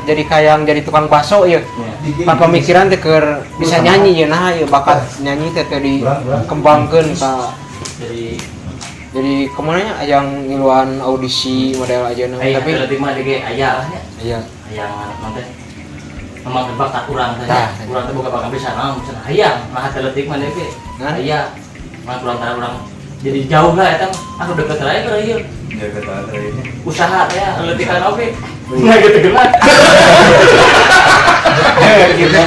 Jadi kayak jadi tukang bakso ya. Pan pemikiran teh keur bisa nyanyi ya, nah ya bakat nyanyi teh teh dikembangkeun ka Jadi jadi kemana nya yang ngiluan audisi model aja nah, Tapi tapi leutik mah jadi aya lah nya. Iya. Hayang nanti memang bakat urang teh. Tah. Urang teh boga bakat bisa naon bisa hayang. Nah, teh leutik mah deui. Nah. Aya. Mah kurang tara urang jadi jauh lah eta mah. Aku deket aja ke ieu. Ya kata ini. Usaha teh leutikan oge. Nah gitu geuna. Gitu.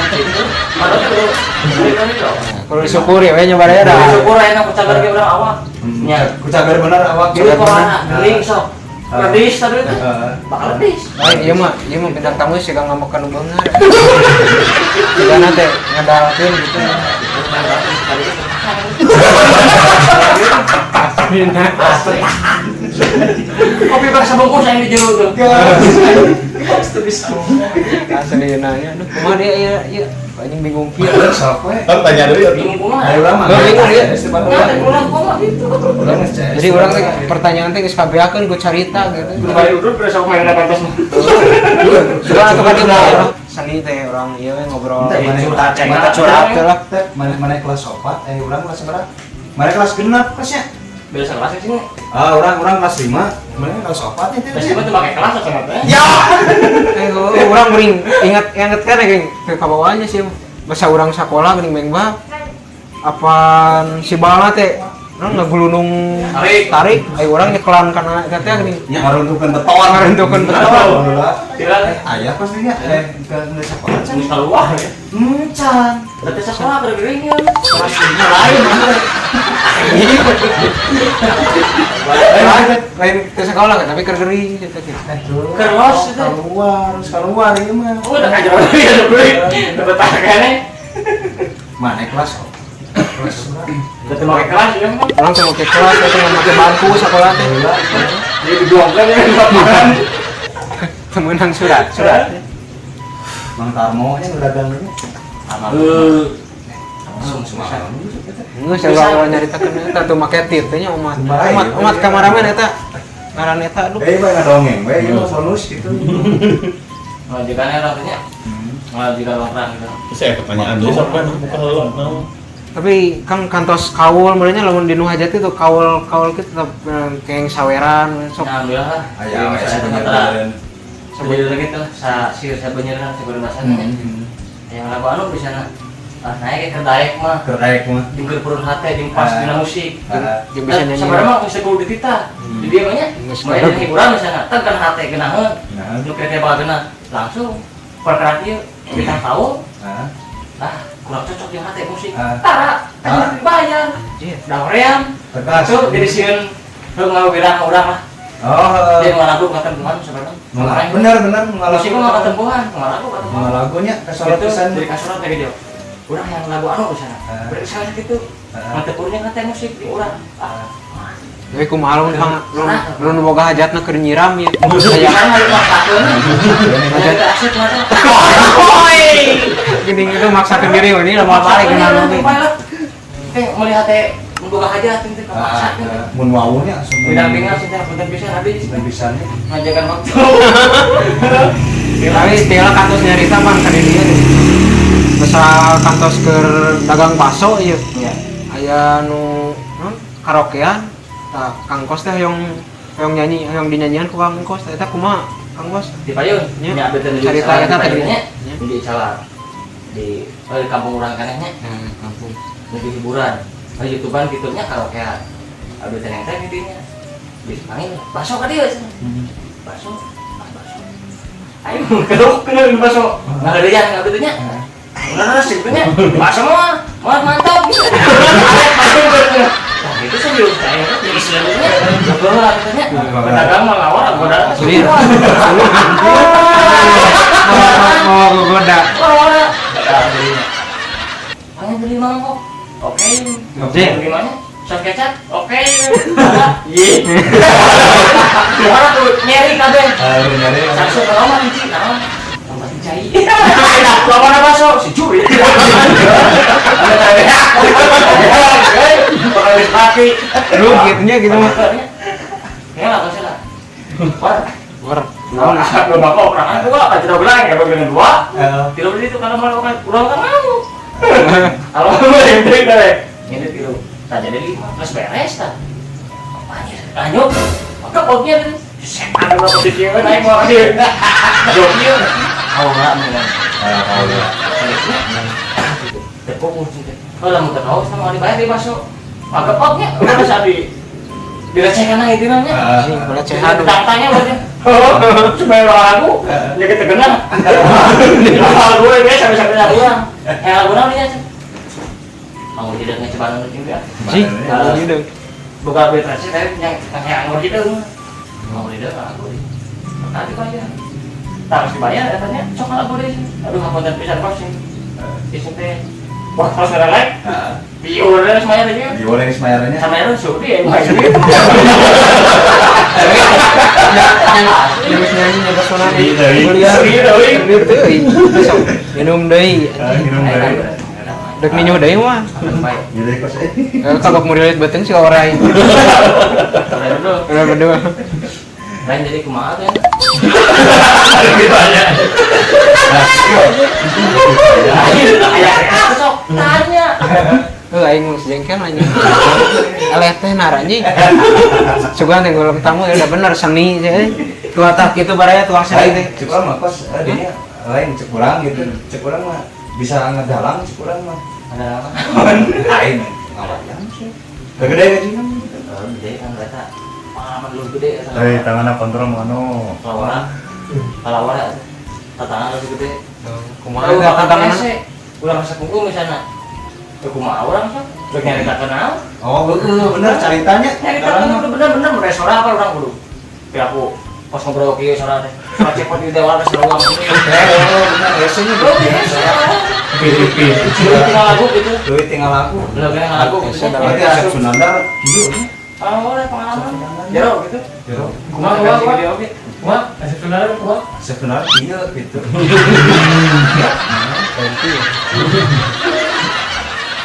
Padahal tuh itu itu. Kudu disyukuri we nyoba aya dah. Syukur aya ku cagar ge urang awak. Nya. Ku cagar bener awak. Jadi corona gering sok. Ah. Ledis tadi itu. Heeh. Bakal ledis. Lain ieu mah bintang tamu sih ngamakan beunghar. Jika nanti ngandalkeun gitu. Aslina. Asli. Kopi baksa bungkus yang di jero tuh. Aslina nya aduh kumaha dia ieu ieu anjing bingung kieu. Sok we. Kan tanya dulu ya. Bingung kumaha. Ayo urang mah. Bingung ya. Nah, teh urang kumaha gitu. Urang geus CS. Jadi orang teh pertanyaan teh geus kabeakeun ku carita gitu. Bari urut udah sok main pantas mah. Sudah atuh kan dia seni teh orang ieu we ngobrol. Mana Mata curhat teh lah. Teh, mana mana kelas 4, eh urang kelas berapa? Mana kelas genep kelasnya? Beda sekelas sih. Ah, urang urang kelas 5, mana kelas 4 nya teh. Terus gimana tuh pakai kelas atau apa? Ya. Eh, urang meuring ingat ingat kan geuning ke kabawanya sih. Bahasa urang sakola geuning beng bah. Apaan si bala teh urang ngagulunung Tarik. Tarik, ayo urang nyekelan kana eta teh geuning. Ngaruntukeun beton. Ngaruntukeun beton. Tidak. Eh, ayah pastinya eh ke sekolah can. Ini keluar ya. Can. Berarti sekolah bergering ya. Kelas 5 lain mana? Lain lain teh sekolah kan tapi keur gering gitu teh. Eh, tuh. Keros itu. Keluar, harus keluar ieu mah. Oh, udah kayak jauh ya, beli. Dapat tangannya. Mana kelas? Kelas berapa? Berarti pakai kelas ya, Bang. Urang teh make kelas teh make bangku sekolah teh. Jadi dibuangkan ya, lapangan. Temenang surat, surat. Mang Tarmo nya nu dagang nya. Eh, Langsung semalam. Geus urang nyaritakeun eta tuh make tit teh nya umat. Umat umat kameramen eta. Ngaran eta aduh. Eh, bae ngadongeng we ieu mah bonus gitu. Ngajikannya orang tanya. Ngajikan orang gitu. Terus saya pertanyaan dulu sok kan buka heula naon. Tapi kang kantos kaul merenya lamun di nu hajat itu kaul kaul kita tetap kayak saweran sok. Ya, alhamdulillah lah. Aya Jadi we misalnya sebenarnya. Sebenarnya gitu lah, sa sir sabenerna sabenerna Yang lagu anu bisa ah naik ke daek mah, Kerdaek mah. jeung keur purun hate jeung pas Ah. dina musik. Ah. Jeung bisa nyanyi. Sebenarnya mah bisa kudu ditita. Di dia mah nya, Geus mulai kadeg. hiburan misalnya, teh kan hate geunaheun. Nah. Nu kira-kira bakal geunah. Langsung perkara ieu kita tahu, Nah. ah kurang cocok jeung hate musik. Ah. Tara, Ah. kan dibayar. Anjir. Dahoream. Tegas. Itu jadi sieun heuh ngawirang urang lah. Oh, Dia ngalagu katempuhan sebenarnya. bener bener ngalagu. Musik mah katempuhan, ngalagu katempuhan. Ngalagunya kasorot Gitu, pisan. jadi kasorot kayak gitu. Urang yang lagu anu di sana. Ah. Berarti sekali gitu. Ah. Mantepurnya ngate musik di urang. Ah. Tapi kumaha lamun pang lamun nu boga hajatna keur nyiram ya. Aya Aya kan hari maksakeun. Hajat asik mah. Oi. gini itu maksakeun diri ini lama balik kenal nanti. Teh melihat teh boga hajat teh kapaksa. Mun wawuhnya langsung. Bidang-bidang sih teh punten pisan habis. Punten pisan. Ngajakan waktu. Tapi tinggal kantos nyarita pan ka dieu. Basa kantos keur dagang bakso ieu. Iya. Aya nu naon karaokean. Tah Kang Kos teh hoyong hoyong nyanyi, hoyong dinyanyian ku Kang Kos. Eta kumaha Kang Kos? Di payun. Nya. Nya abdi teh nuju Carita salah eta di tadi. payunnya. Nya. Nuju salah. Di oh, di kampung urang kanehnya. Nah, kampung. Nuju hiburan. Oh, YouTubean gitu nya karaokean. Abdi teh nengteh di dinya. Dipanggil, bakso ka dieu cenah. Bakso, ah bakso. Ayo kedok kena bakso. Ngagedean abdi teh nya. Nah, sih nya. Bakso mah mah mantap. Nah, itu serius saya jadi seluruhnya. Betul katanya. Pedagang mah ngawar, goda. Asli. Mau goda. Wah, hanya beli mangkok. Oke. Oke. Bagaimana? Saus kecap? Oke. Iya. Orang tuh nyeri kabeh. Nyeri. Sakso kalau mah cici, naon? Tambah cai. Lawan apa sok? Si cuy. Ada tadi. Bakal mati. Lu gitunya gitu mah. Ya lah, lah. War. War. Naon? Dua mangkok, orang dua, kan tidak bilang ya bagian dua. Tilu di situ karena malu kan urang kan mau. Kalau mau yang teh teh. Ini tilu. Tah jadi lima, terus beres tah. Anjir, lanjut. Maka pokoknya setan ulah posisi we naik mau dia. Joki. Aura memang. Aura. Tepuk sih. Kalau lamun teu haus sama dibayar di masuk. Maka pokoknya udah bisa di direcehkan lah itu namanya. Anjing, pelecehan. Tantangnya berarti. Cuma orang aku, ya kita kena. Kalau gue ya sampai-sampai aku yang. Eh, aku namanya. Mau tidak ngeceban juga. Anjing, gitu. Buka duit receh tapi yang yang anggur gitu. Mau tidak aku. Nanti bayar. Harus dibayar katanya. Sok aku deh. Aduh, hapunten pisan kos sih. Ieu teh. Wah, kalau saudara like. Bieu semuanya aja. Bieu semuanya. Sama itu sudi ya. Nyanyi nyoba sonana. Beli minum deui. Minum deui. Dek minum deui mah. Jadi kos eh. Kagok murid beuteung si orai. Udah berdua. Lain jadi kumaha teh? Ditanya. Sok tanya. Heuh aing mah jengkel anjing. Eleh teh nar anjing. Sugan teh golong tamu ya udah bener seni teh. Tua tak kitu baraya tuang seni teh. Cek urang mah kos dinya lain cek urang gitu. Cek urang mah bisa ngedalang cek urang mah. Ngedalang. Lain ngawayang sih. Gede gajinya. Gede kan eta. Pengalaman lu gede eta. Eh tanganna kontrol mano. Kalawara. Kalawara tantangan lebih gede. Kumaha tantangan? Ulah masa kungku misalnya. Kumaha urang sok? Rek nyarita kenal. Oh, bener caritanya. Nyarita kenal bener-bener restoran apa urang kudu. Tapi aku pas ngobrol kieu sora teh. Sora cepot di dewa geus ruang. Bener hesenya bro. Pipi. Tinggal lagu gitu. Duit tinggal lagu. Bener tinggal lagu. Berarti Asep Sunandar kieu. Oh, udah pengalaman. Jero gitu. Jero. Kumaha kumaha kumaha. Kumaha Asep Sunandar kumaha? Asep Sunandar kieu gitu. Ganti.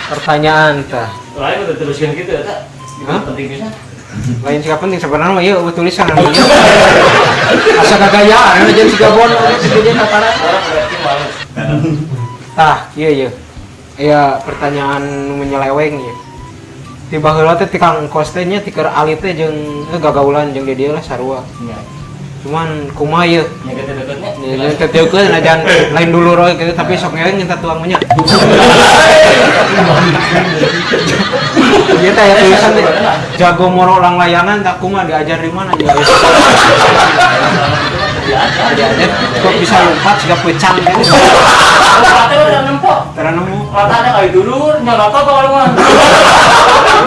Pertanyaan tah. Lain udah teruskan gitu ya, tak? Penting bisa. Lain sikap penting sebenarnya mah ieu tulisan anu ieu. Asa kagayaan anu jeung siga bono siga jeung kapara. Tah, ieu ieu. Aya pertanyaan nu menyeleweng ieu. Ti baheula teh ti Kang Kos teh nya ti keur alit teh jeung gagaulan jeung di dieu lah sarua. Cuman kumaha ieu? Nya deket-deketnya. Nya deket-deket najan lain dulur oge gitu tapi sok ngewe minta tuang nya. Ieu teh aya tulisan teh jago moro lang layangan tak kumaha diajar di mana ya. Diajar kok bisa lompat siga pecang gitu. Lompatnya udah nempo. Tara nemu. Matanya kayak dulur, nyoloto kalau mah.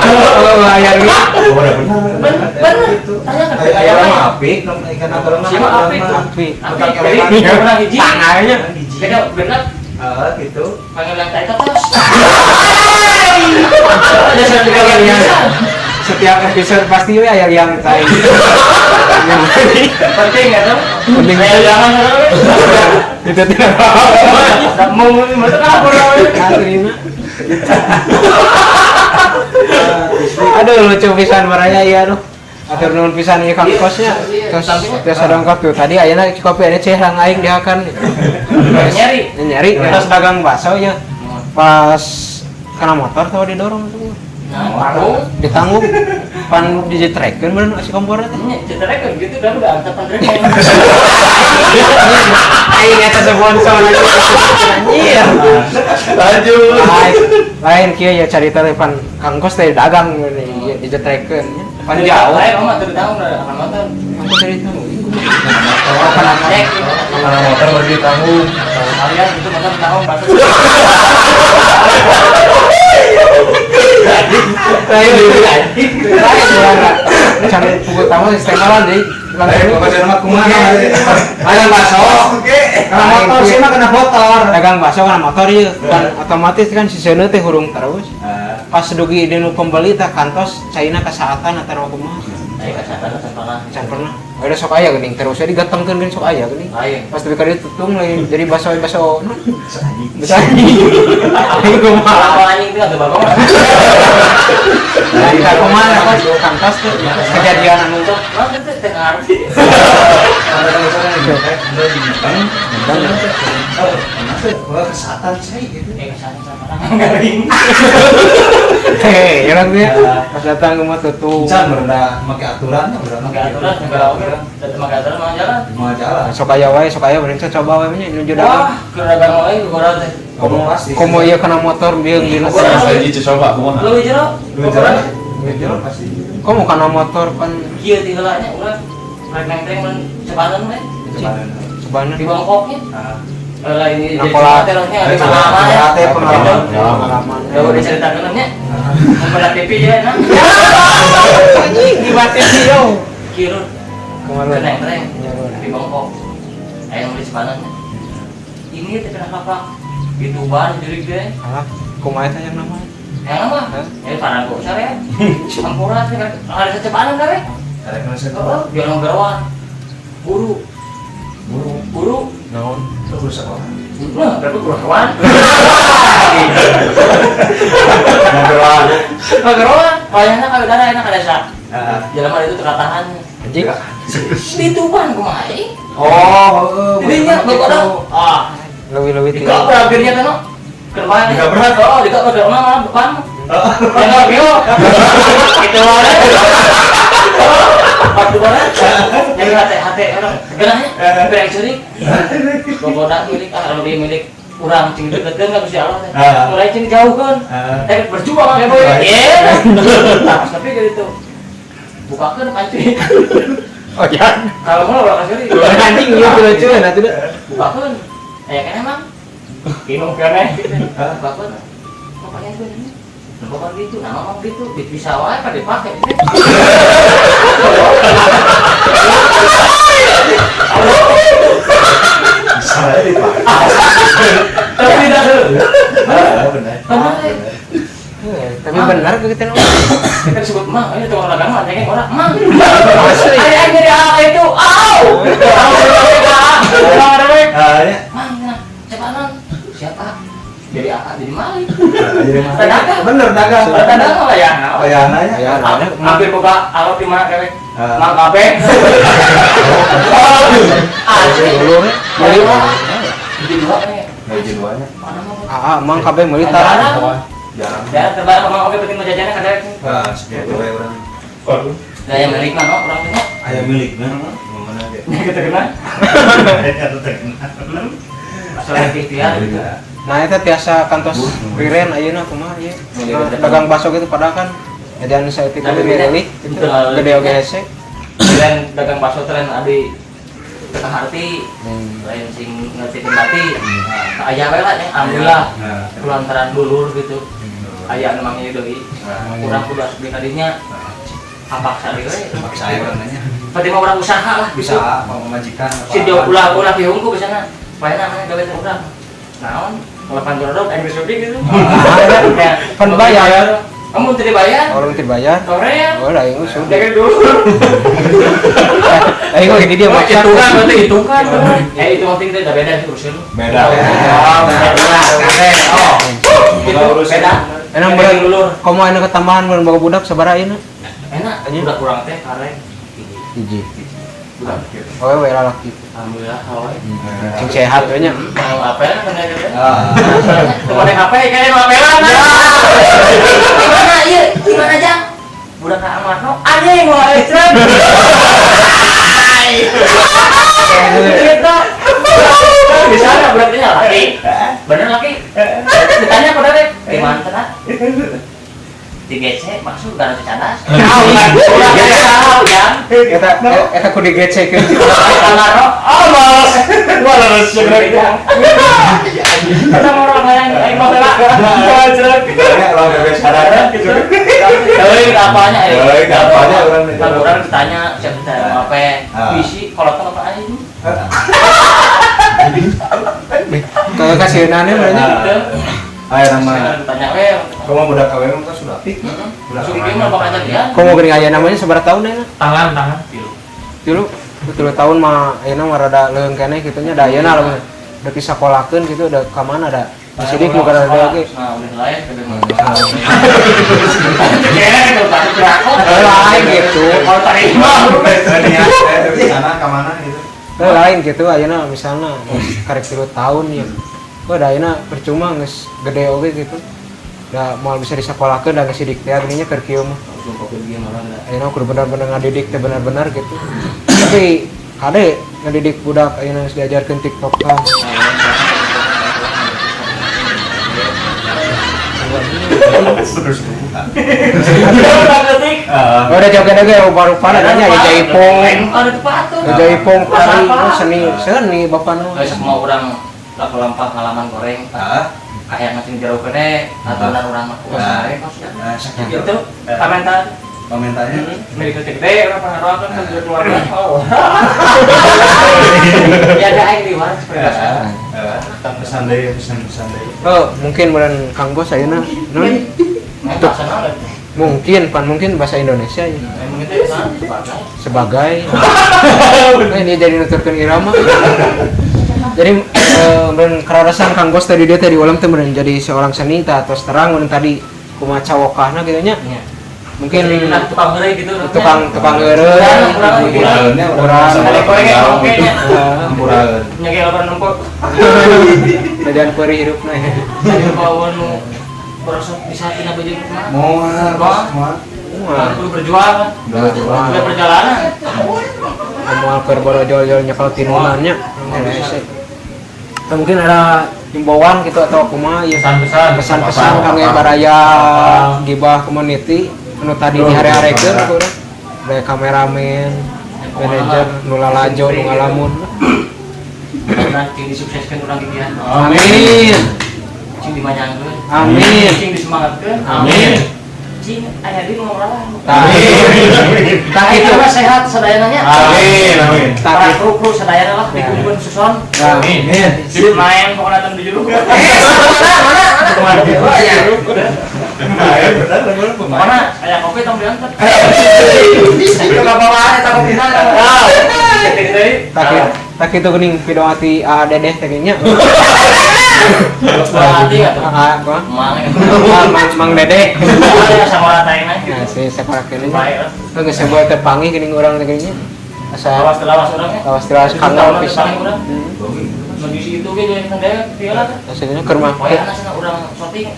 Oh, layar gitu. Oh, bener. Bener. Tanya kan aya mah apik, ikan apa mah? Siapa apik? Apik. Apik. Urang hiji. Tangannya Beda bener. Heeh, gitu. Panggil eta terus. Ada Setiap episode pasti we aya yang tai. Penting ya tuh? Penting. Jangan itu tidak apa-apa. Mau masuk apa Aslinya. Aduh lucu pisan baraya ieu aduh. Atur nuhun pisan ieu Kang Kosnya. Terus biasa dongkap tuh tadi ayeuna kopi ada ceh lang aing dihakan. Nyari. Nyari terus dagang bakso ya. Pas kena motor tahu didorong tuh. Nah, ditanggung pan dijetrekeun bener si komporna teh. Nya jetrekeun gitu dah udah angkat pandreng. Aing eta sponsor anjir. Lanjut. Lain kieu ya carita teh pan Kang Kos teh dagang dijetrekeun. Pan jauh. Lain mah teu ditanggung da kana motor. Aku teh ditanggung. Kana motor berarti ditanggung. Kalian itu motor ditanggung bakso. Lain cari pukul tamu sistem deui. Dagang bakso. Kena motor sih mah kena motor. Dagang bakso kena motor ieu. Kan otomatis kan si seuneu teh hurung terus. Pas dugi dinu pembeli teh kantos caina kasaatan atawa kumaha. Ai kasaatan can pernah. Can pernah. Ada sok aya geuning terus digatengkeun geuning sok aya geuning. Pas dugi ka dieu tutung lain jadi bakso-bakso. Bisa anjing. Aing kumaha anjing teh atuh bagong. Lain ka kumaha pas kantos teh kejadian anu teh. teu ngarti. Ada kalau misalnya nyenteng, nyenteng, kesatan sih gitu. Kesatan sama orang garing. Hei, ya nanti pas datang ke rumah tutup. Can merendah, pakai aturan, pakai aturan, negara oke, datang pakai aturan mau jalan. Mau jalan. Sok aya wae, sok aya berencana coba wae nya nuju dagang. Wah, keur dagang wae goreng teh. Komo ieu kana motor bieu dina. Saji coba kumaha? Leuwih jero. Leuwih jero pasti. Komo kana motor pan kieu ti heula nya urang rek nengteng mun cebanan we. Cebanan. Di Bangkoknya. Heeh. Lain Nah, pola pengalaman pengalaman. Udah diceritakeun nya. Mun TV ya nah. Anjing di TV yo. Kieu. Kumaha? Nengteng di Bangkok. Aya nu di cebanan. Ini teh kenapa Pak? Di Tuban jurig deh. Alah, kumaha teh yang nama? Yang nama? Ya paranggo sare. Hampura teh ada secepanan sare. Karek nu secepanan. Dia nonggawan. Buru. Buru. Buru. Naon? Guru sekolah. Nah, berarti guru hewan. Nonggawan. Nonggawan. Wayahna ka udara enak ka desa. Heeh. Jelema itu terkatahan. Anjing. Di Tuban kumaha euy? Oh, heeh. Dinya bagoda. Ah, leuwih-leuwih ti. Dikabrak akhirnya kan. Kerbang. Dikabrak. Oh, dikabrak mana depan. Enggak bio. Itu wae. Waktu mana? Yang hati-hati orang gerahnya, berang curi. Bagoda milik ah lebih milik urang cing deketkeun ka Gusti Allah teh. Mulai cing jauhkeun. Teh berjuang ka boy. Ye. Tapi gitu. Bukakeun panci. Oh ya. Kalau mau ulah kasih. Anjing ieu lucu atuh da. Bukakeun. Aya keneh mang. Minum keneh. Bukakeun. Pokoknya gue ini. Bukan gitu, nama mang gitu, bisa wae pada dipake. Bisa wae dipake. Tapi dah. Benar. Tapi benar ke kita nama. Kita disebut mang, ini tukang dagang mah, kayaknya orang mang. Asli. Ayah jadi A itu, au. Orang rewek. Mang, cepanan. Siapa? Jadi A jadi maling. Jadi maling. Bener dagang. Dagang lah ya. Wayahna nya. Hampir buka alot di mana rewek. Mang kabeh. Asli. Meuli Jadi dua nya. Jadi dua nya. Ah, mang kabeh meuli tara. Jarang. Ya, terbaik mang oke penting mau jajannya kada. Heeh, segitu we urang. Waduh. Aya milik mah urang teh. Aya milikna. Mana ge? Kita kena. Kita kena. Asal ikhtiar. Nah, eta tiasa kantos riren ayeuna kumaha ieu. Dagang bakso gitu padahal kan jadi anu saeutik oge milih gede oge hese. Tren dagang bakso tren abdi teu harti, lain sing ngerti bati. Nah, aya we lah nya alhamdulillah. Kulantaran dulur gitu. Aya anu manggil deui. Urang kudu asup di kadinya. Apaksa deui we. Paksa urang nanya. Penting mah urang usaha lah bisa pamajikan. Si jauh ulah-ulah ki hungku bisana. Paena mah gawe teh urang. Naon? Ngelepan jodoh aing besok gitu. Pan bayar. Kamu tidak bayar? Orang tidak bayar. Korea. Oh, lah ini sudah. Jangan dulu. Ayo ini dia maksa. Hitungan berarti hitungan. Itu penting itu beda sih urusan. Beda. Oh. Itu beda. Enak bener dulu. Kamu enak ketambahan bulan bawa budak sabaraha ayeuna? Enak. Budak kurang teh kareng. Hiji. Budak. Oh, we lalaki. Alhamdulillah hawe. Sing sehat we nya. Mau apa ya kan teh? Teu ada HP kayaknya mau apelan. Gimana ieu? Gimana jang? Budak ka Amarno anjing wae cen. Gitu. Bisa enggak berarti laki? Bener laki? Ditanya pada deh. Gimana teh? Di GC maksud garasi cadas. Tahu ya. Eta eta ku di GC ke. Amarno, oh males. Males sebenarnya. Kita mau orang yang aing mah lah. Ya, lawan bebek sadar gitu. Euy, apanya euy? Euy, apanya urang urang ditanya siapa ditanya apa? Bisi kolotna apa aing? Kalau kasihannya berarti gitu. Ayo nama. Ditanya we. Kamu budak awewe mah sudah apik. Budak apik mah bakal jadian. Komo geuning aya namanya sabaraha tahun ayeuna? Tangan. 3. 3 tahun mah ayeuna mah rada leuheung keneh kitu nya da ayeuna lamun udah disakolakeun gitu udah ka mana da Sidik nu kada ada oge. Nah, udah lain kada mah. Lain gitu. Kalau tadi mah dari sana ke mana gitu. Lain gitu ayeuna misalna karek 3 tahun ya. Wah, da ayeuna percuma geus gede oge gitu. Da moal bisa disakolahkeun da geus sidik teh geuning nya keur kieu mah. Ayeuna kudu bener-bener ngadidik teh bener-bener gitu. Tapi kade ngadidik budak ayeuna geus diajarkeun TikTok tah. Udah joget aja baru pada nanya ya jaipong. Jaipong tari seni bapak nu. Semua orang lampah pengalaman goreng. Kayak macam jauh kene aturan orang mah goreng. Itu komentar. Komentarnya milik gede orang pengaruh kan ke keluarga. Oh. Ya ada aing di mana seperti pesan deui, pesan deui. Oh, mungkin meureun Kang Bos ayeuna non. Mungkin pan mungkin bahasa Indonesia ya. Sebagai. Nah, ini jadi nuturkeun irama. Jadi meureun kararasan Kang Bos tadi dia tadi ulang teh meureun jadi seorang seni tah atos terang meureun tadi kumaha cawokahna kitu nya. Mungkin tukang heureuy gitu. Tukang heureuy. Urang Kurang. Nyage lapan nempok. Dadan peurih hirupna. Jadi kawan nu berasa bisa tina baju kumaha? Moal. Kudu berjuang. Kudu perjalanan. Moal keur borojol-jol nyekel tinunan nya. Mungkin ada himbauan gitu atau kumaha ieu pesan-pesan kangge baraya gibah community anu tadi dihare-harekeun ku urang. Dari kameramen, manajer, nu lalajo, nu ngalamun. Mudah-mudahan cing disukseskeun urang gigihan. Amin. Cing dimanyangkeun. Amin. Cing disemangatkeun. Amin. Cing aya di nu ngomong. Amin. Tah itu mah sehat sadayana nya. Amin. Amin. Tah kru-kru sadayana lah dikumpulkeun susun. Amin. Sip main pokona teu di jero. Mana mana. Mana aya kopi tong diangkat. Itu bawaan eta kopina. Tak itu geuning pidoati A Dedeh teh nya. Pidoati atuh. Mang Dedeh. Aya sakola taena. Nah, si sakola keneh. Heuh geus sebuah teh panggih geuning urang teh geuning nya. Asa lawas-lawas urang nya. Lawas-lawas kangen pisan. Menuju itu ge jadi tanda piala teh. Aslinya keur mah. Poe anasna urang syuting.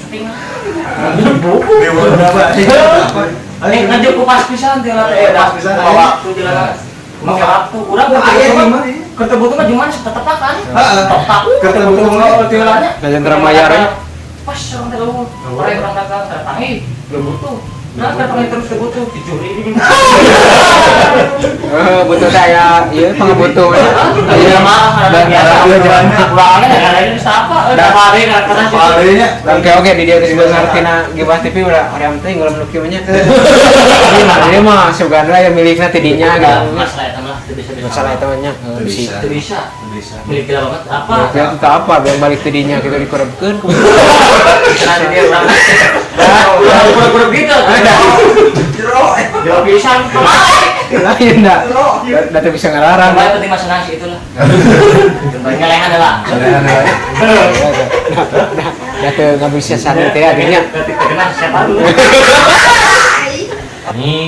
Dewa berapa? Eh, ngajuk ku pas pisan teh lah teh. Pas pisan. Waktu jalan. Make waktu urang ketemu mah cuman tetepakan. Heeh. Tepak. Ketemu mah tiulanya. Lajan ramayar. Pas urang teh leuweung. Urang datang terpanggih, belum butuh. Nah, terpanggih terus ke butuh dicuri. Butuh saya, ieu pangabutuh. Iya mah, biasa. Urangna ada siapa? Udah hari karena harinya. Oke oke di dia geus ngartina Gibah TV udah hoream teh ngeuleum nu kieu nya. Ini mah sugana ya milikna ti dinya gitu. Masalah eta mah teu bisa. Masalah eta mah nya bisa. Teu bisa. Milik gila banget apa? Ya itu apa biar balik ti dinya gitu dikorebkeun. Karena dia urang. Urang gitu. Jero. Jero pisan. Lain dah. Da teu bisa ngalarang. Yang penting mah senang sih itulah. Ngelehan lah. Ngelehan. Da teu ngabisa sani teh artinya. Terkena setan.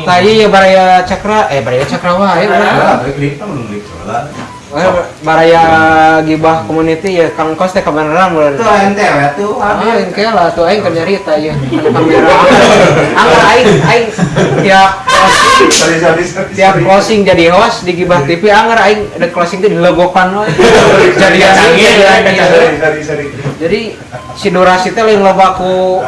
Tah ieu baraya cakra, baraya cakra wae urang. Baraya gibah community ya Kang Kos teh kabeneran meureun. Tuh ente we tuh. Ah, engke lah tuh aing keur nyarita ieu kamera. Anggar aing aing tiap tiap closing jadi host di Gibah TV anggar aing ada closing teh dilegokan we. Jadi sorry. Jadi si durasi teh lain loba ku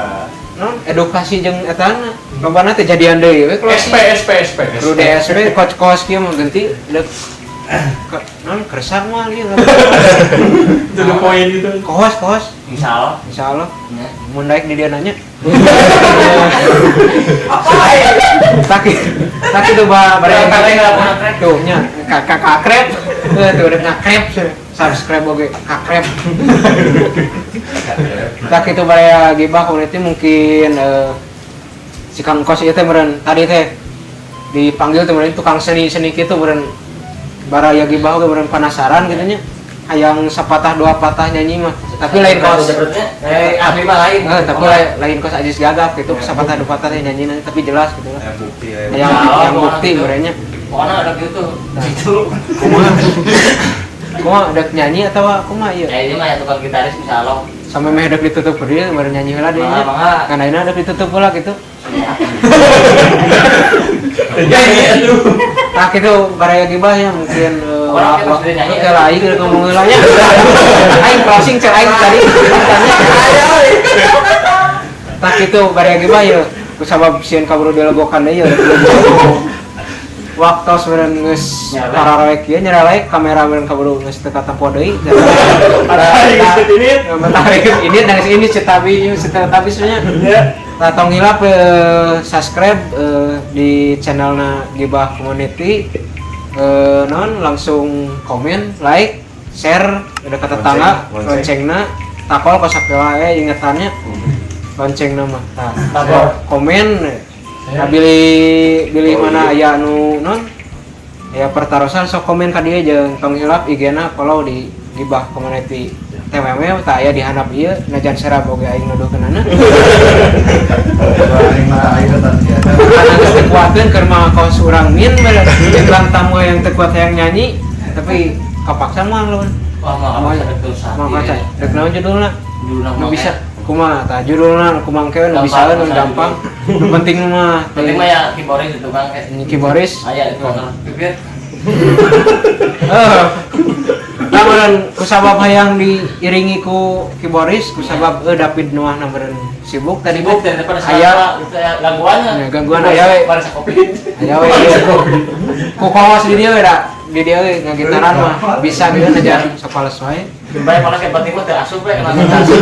non edukasi jeung etana. Lobana teh jadian deui we closing. SP SP SP. Kru DSP coach-coach kieu mah ganti non keresah mah ieu. To the point gitu. Kohos. Insyaallah. Insyaallah. Mun daek di dia nanya. Apa ya? Tak itu baraya tuh nya kakrep. Tuh udah ngakrep. Subscribe oge kakrep. Tak itu baraya gibah community mungkin si Kang Kos ieu teh meureun tadi teh dipanggil teh meureun tukang seni-seni kitu meureun baraya gibah oge meureun penasaran gitu nya. Hayang sapatah dua patah nyanyi mah. Tapi lain kos. Ahli mah lain. Tapi lain kos Ajis Gagap gitu sapatah dua patah nyanyi tapi jelas gitu lah. Yang bukti yang bukti merenya. Pokoknya ada gitu. Gitu. Kumaha? Kumaha dek nyanyi atau kumaha ieu? Ya ini mah ya tukang gitaris bisa lo. Sampai meh dek ditutup dia baru nyanyi heula deui nya. Kan ayeuna dek ditutup heula gitu. Ya ini aduh. Nah gitu baraya gibah ya mungkin orang nyanyi oke lah aing ngomong heula nya. Aing closing cek aing tadi tanya. Tah kitu baraya gibah ya kusabab sieun kaburu dilegokan deui ya. Waktu meureun geus pararoek ieu nyeralaek kamera meureun kaburu geus teu katempo deui. Matahari ini dan ini cetabi cetabi sebenarnya. Nah, tong hilap subscribe di channelna Gibah Community. Non langsung komen, like, share udah ke tetangga, loncengna, takol kos wae ingetannya. Loncengna mah. Tah, komen. Nah, bilih mana aya anu non ya pertarosan sok komen ka dieu jeung tong hilap IG-na follow di Gibah Community TWW tah aya di handap ieu najan serab oge aing nuduhkeunana. Aing mah aing tadi eta. Karena geus teu kuateun keur mah kos urang min bintang tamu yang teu kuat hayang nyanyi tapi kapaksa mah lawan. Wah, mah mah kaca. Dek naon judulna? Nu bisa kumaha tah judulna kumaha ke nu bisa nu gampang. Nu penting mah penting mah ya keyboardis itu Bang. Keyboardis. Aya itu pipir. Heeh. Nah, meureun kusabab hayang diiringi ku keyboardis kusabab David Noah na meureun sibuk tadi sibuk daripada aya gangguannya. Ya, gangguan aya we. Barasa covid. Aya we. Ku kawas di dieu we da. Di dieu we ngagitaran mah bisa gitu najan sapales wae. Bae malah ke penting mah teu asup we kana asup.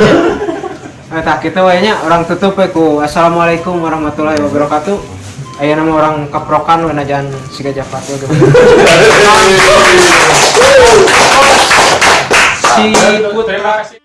Nah, tak kitu we nya urang tutup we ku assalamualaikum warahmatullahi wabarakatuh. Aya nama orang keprokan we najan siga Jafar we. Si Putra. Terima kasih.